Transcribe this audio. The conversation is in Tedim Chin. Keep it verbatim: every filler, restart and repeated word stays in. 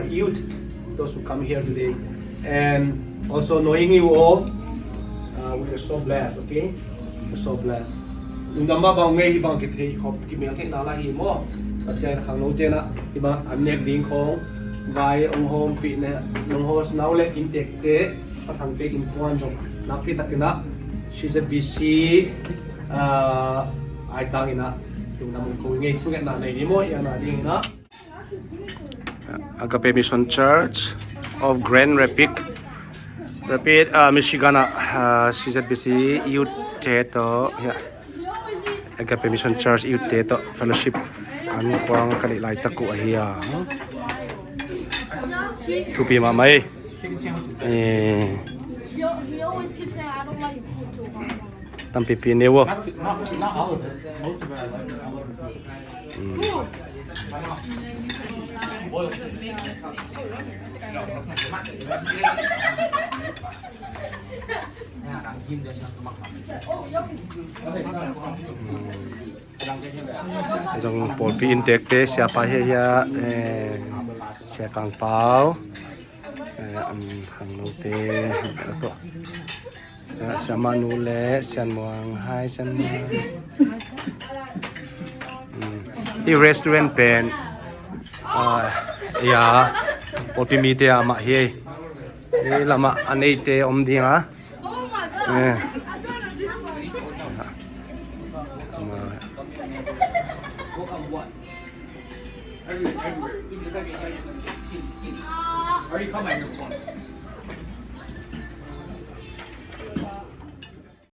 youth, those who come here today, and also knowing you all, uh, we are so blessed, okay? We're so blessed. Lungdam mahmah ung ei, hih bang kithei khop, kimeltheihna la hi maw. Pasian khangnote na hih bang an nek ding khawng vai hong hawmpih na, nong host nau le inntekte, a thangte innkuan zong nakpi takin ah C Z B C, ah, aitang in ah lungdam ung ko ing ei, thungetna nei ni maw, i ana ding in ah. Agape Mission Church of Grand Rapids, Rapid, ah, Michigan ah, ah, C Z B C youth te tawh, yeah. Agape Mission Church youth te tawh fellowship an kuang ka neih laitak uh ahi a. Thupi mahmah ei. Eh, tampipi ne uh. Zong pawlpi inntekte, siapa hia hia, eh, Sia Kang Pau, eh, an khangnote, a tawh. Ah, Siamah nu le Sian Muang, hi Sian Muang. Hmm. Hih restaurant pen, ah, ya, pawlpi mite a mah hi. Hih lamah a neite om ding a. Eh. Everywhere, everywhere. Even the back of your head, you can see the skin. Are you coming?